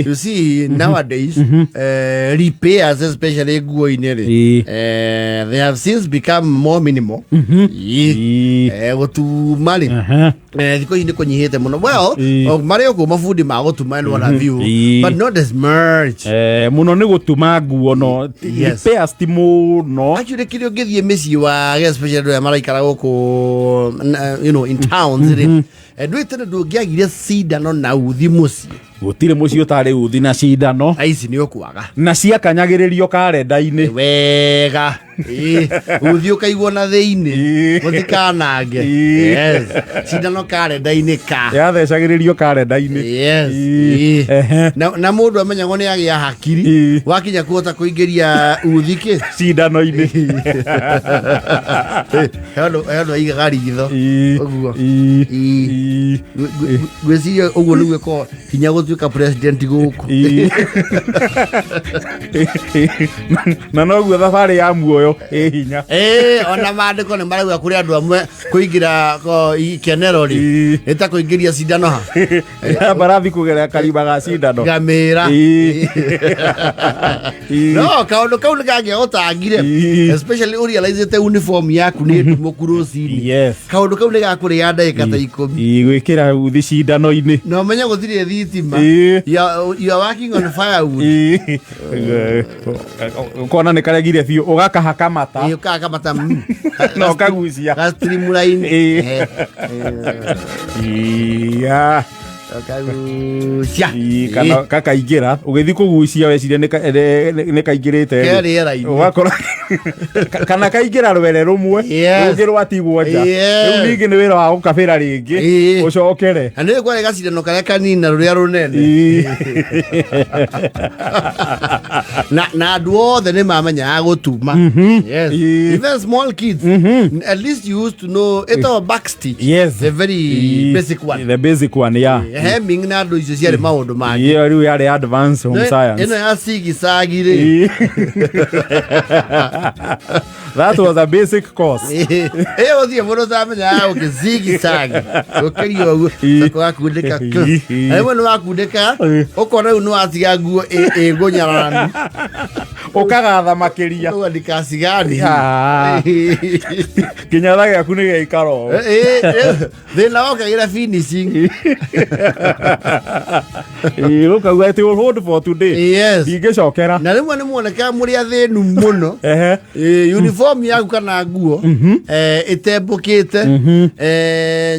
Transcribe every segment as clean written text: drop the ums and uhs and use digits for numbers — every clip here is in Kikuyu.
You see, nowadays, repairs, especially nguo-inĩ rĩ, they have since become more minimal. Ĩĩ. Gũtuma rĩ, thikũ ici nĩ kũnyihĩte mũno. Well, o, marĩ o kuo mabundi ma gũtuma and what have you, but not as much. Mũno nĩ gũtuma nguo no repairs ti mũno. Actually, kĩrĩa ũngĩthiĩ mĩciĩ wa, especially andũ arĩa maraikara gũkũ in towns rĩ, ndũĩ tene ndũngĩagire cindano na uthi mũciĩ. Gũtirĩ mũciĩ ũtarĩ uthi na cindano. Thaa ici nĩ ũkwaga. Na ciakanyagĩrĩrio karenda-inĩ. Wega. Ĩĩ, uthi ũkaigwo na thĩinĩ mũtikanange. Yes, cindano karenda-inĩ ka Yathecagĩrĩrio karenda-inĩ. Yes. Ĩĩ. Na mũndũ amenyagwo nĩ agĩa hakiri wakinya kũhota kũingĩria uthi kĩ cindano-inĩ. He andũ aigaga ritho ũguo. Ngwĩciria ũguo nĩguo ĩkoragwo hinya gũtuĩka president gũkũ. Na noguo thabarĩ ya muoyo ĩ hinya. Ĩĩ, ona maandĩko nĩ marauga kũrĩ andũ amwe kũingĩra ikenero rĩ nĩ ta kũingĩria cindano ha Ya mbarathi kũgerera karima ga cindano. Ngamĩra. No kaũndũ kau nĩ kangĩagũtangire, especially ũrealizĩte uniform yaku nĩ ndumũku rũcinĩ. Kaũndũ kau nĩ gakũrĩa ndagĩka ta 10. Ĩĩ, gwĩkĩra uthi cindano-inĩ. Na ũmenye gũtirĩ thitima. You are working on firewood. Ĩĩ. Ũkona nĩ karegire biũ ũgakahaka mata. Ĩĩ, ũkahaka mata. Na ũkagucia. Ga streamline. Iya. Ũkagucia. Ĩĩ, kana kakaingĩra ũgĩthiĩ kũgucia weciria nĩ kaingĩrĩte Ke rĩ. rĩera-inĩ. Ũgakora kana kaingĩra rwere rũmwe rũngĩ rwatigwo nja. Rĩu ningĩ nĩ wĩra wa gũkabĩra rĩngĩ ũcokere. Na nĩ kwarĩ gacindano karĩa kanini na rũrĩa rũnene. Na andũ othe nĩ mamenyaga gũtuma. Yes. Even small kids. At least you used to know ĩtagwo back stitch. The very basic one. The basic one, yeah. Hemming na andũ icio ciarĩ maũndũ mangĩ. Iyo rĩu yarĩ advanced home science. Ĩno ya cigicagi rĩ. That was a basic course. Ĩyo gũtirĩ mũndũ ũtamenyaga gũkĩzigicagi gũkĩria ũguo soko wakundĩka rĩmwe nĩ wakundĩka ũkona rĩu nĩ watiga nguo ĩngũnyararanu. Ũkagatha makĩria. Ũguo ndikacigani. Ah. Kĩnyatha gĩaku nĩ gĩaikara ũũ. Thĩna wokagĩra finishing. Ĩĩ, ũkauga it will hold for today. Ndingĩcokera. Na rĩmwe nĩ muonekaga mũrĩ athĩnu mũno. Ĩĩ, uniform yaku kana nguo ĩtembũkĩte,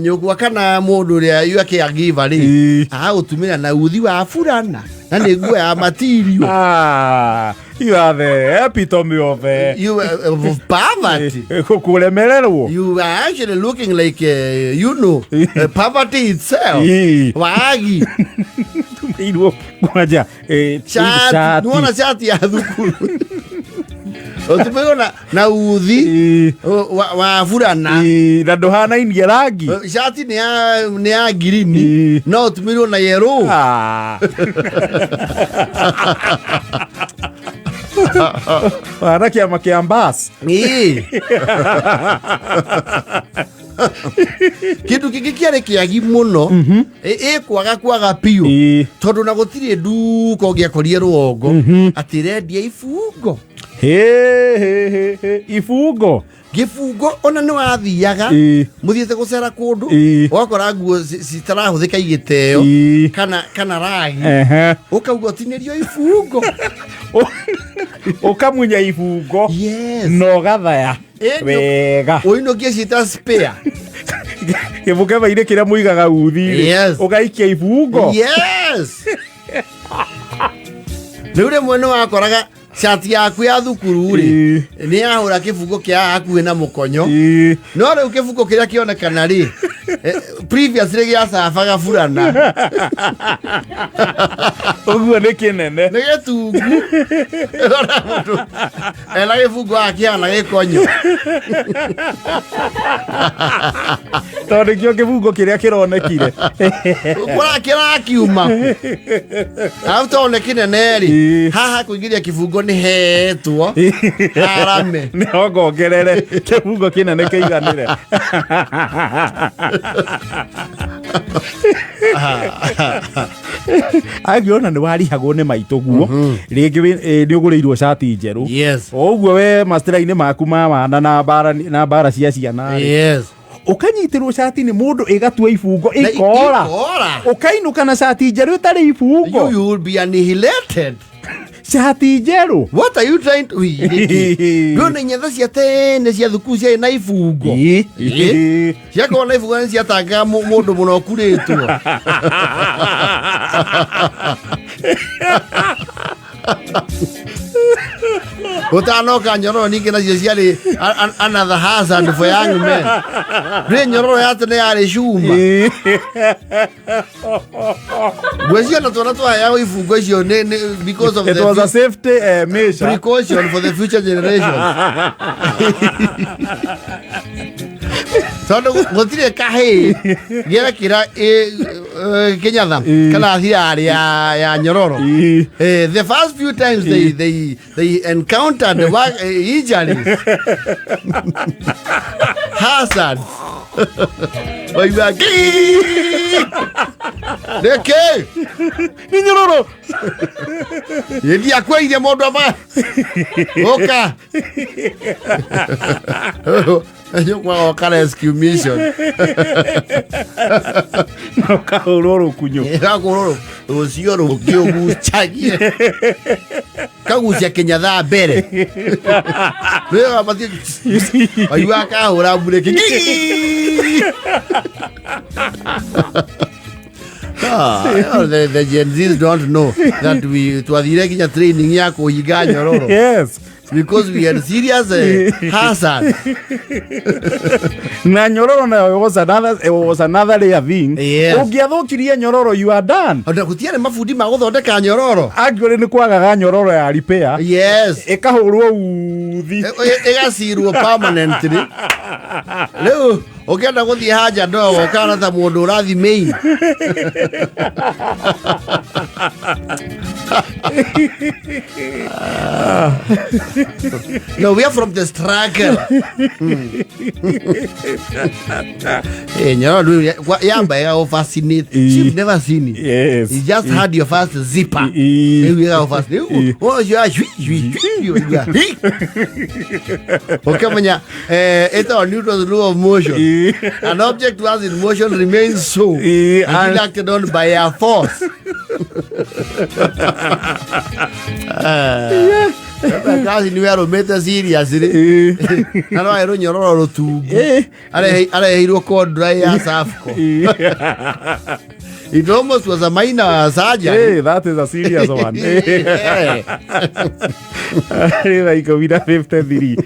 nyũkwa kana mũndũ ũrĩa you are caregiver rĩ agagũtumĩra na uthi wa burana na nĩ nguo ya material. Ah, you are the epitome of of poverty. Kũremererwo. You are actually looking like poverty itself. Wagi. Tumĩirwo kwanja Shati, shati. nĩwona shati ya thukuru ũtumĩirwo na uthi wa burana. Ĩĩ, na ndũhanainie rangi. Shati nĩ ya ngirini no ũtumĩirwo na yellow. Ah. Wana kĩama kĩa mbas. Ĩĩ. Kĩndũ kĩngĩ kĩarĩ kĩagi mũno ĩkwaga kwaga biũ tondũ na gũtirĩ nduka ũngĩakorire rũgongo atĩ rendia ibungo. Hĩ, hĩ, hĩ, hĩ. Ibungo. Gĩbungo ona nĩ wathiaga mũthiĩte gũcera kũndũ ũgakora nguo citarahũthĩka igĩteo kana ragi ũkauga ũtinĩrio ibungo. Ũkamunya ibungo. Na ũgathaya wega. Ũinũkie cita spare. Kĩmũkebe-inĩ kĩrĩa mũigaga uthi rĩ, ũgaikia ibungo. Yes. Rĩu rĩmwe nĩ wakoraga cati yaku ya thukuru rĩ nĩ yahũra kĩbungo kĩa hakuhĩ na mũkonyo, no rĩu kĩbungo kĩrĩa kĩonekana rĩ, previously gĩacabaga burana. Ũguo nĩ kĩnene. Nĩ gĩtungu. Ũrona mũndũ ena gĩbungo akĩhana gĩkonyo. Tondũ nĩkĩo kĩbungo kĩrĩa kĩronekire. Kũra kĩrakiuma arabu tondũ nĩ kĩnene rĩ, haha kũingĩria kĩbungo nĩ hetwo harame. Nĩ ongongerere kĩbungo kĩnene kĩiganĩre. Angĩona nĩ warihagwo nĩ maitũ guo rĩngĩ nĩ ũgũrĩirwo cati njerũ. O ũguo we mastera-inĩ maku ma wana na mbara na mbara cia ciana rĩ, ũkanyitĩrwo cati nĩ mũndũ ĩgatua ibungo Na ĩkora. Ikora. Ũkainũka na cati njerũ ĩtarĩ ibungo. You will be annihilated. Cati njerũ. What are you trying to ndona nyetha cia tene cia thukuru ciarĩ na ibungo. Ĩ. Ciakorwo na ibungo nĩ ciatangaga mũndũ mũno ũkurĩtwo. Ũtanoka nyororo ningĩ nacio ciarĩ another hazard for young men. Ndũĩ nyororo ya tene yarĩ cuma. Ngwĩciria na twana twaheagwo ibungo icio because of It the was a safety measure. Precaution for the future generation, tondũ gũtirĩ kahĩĩ gĩekĩra kĩnyatha kana thirarĩ ya nyororo. The first few times they encountered injuries, hazards. Waigua nĩkĩ? Nĩ nyororo. Ndiakwĩire mũndũ ama ũka nĩũkwaga rescue mission. Na ũkahũrwo rũkunyo. Ĩgakũrwo rũcio rũngĩ ũgucagie kagucia kĩnyatha mbere rĩo waigua kahũra mburĩki. Ah, the Gen Zs don't know that we twathire nginya training ya kũhinga nyororo because we had serious hazard. Na nyororo nayo was another rare thing. Ũngĩathũkirie nyororo, you are done. Ona gũtiarĩ mabundi ma gũthondeka nyororo. Actually nĩ kwagaga nyororo ya repair. Ĩkahũrwo uthi. Ĩgacirwo permanently. Rĩu ũkĩenda gũthiĩ haja ndogo ũkana ta mũndũ ũrathi main. No, we are from the struggle. Nyororo yamba ĩgagũ fascinate. You've never seen it. You just had your first zipper. Rĩu ĩgagũ fascinate. Rĩu ũcio ya cui cui cui ũigua, hi. Ũkĩmenya ĩtagwo Newton's law of motion. An object once in motion remains so until acted on by a force. Kazi niwe arũmĩte seriously. Na no rũnyororo rũtungu. Areheirwo kondra ya Safco. It almost was a minor surgery. Hey, that is a serious one. Yeah. Nĩ thaa 10:53.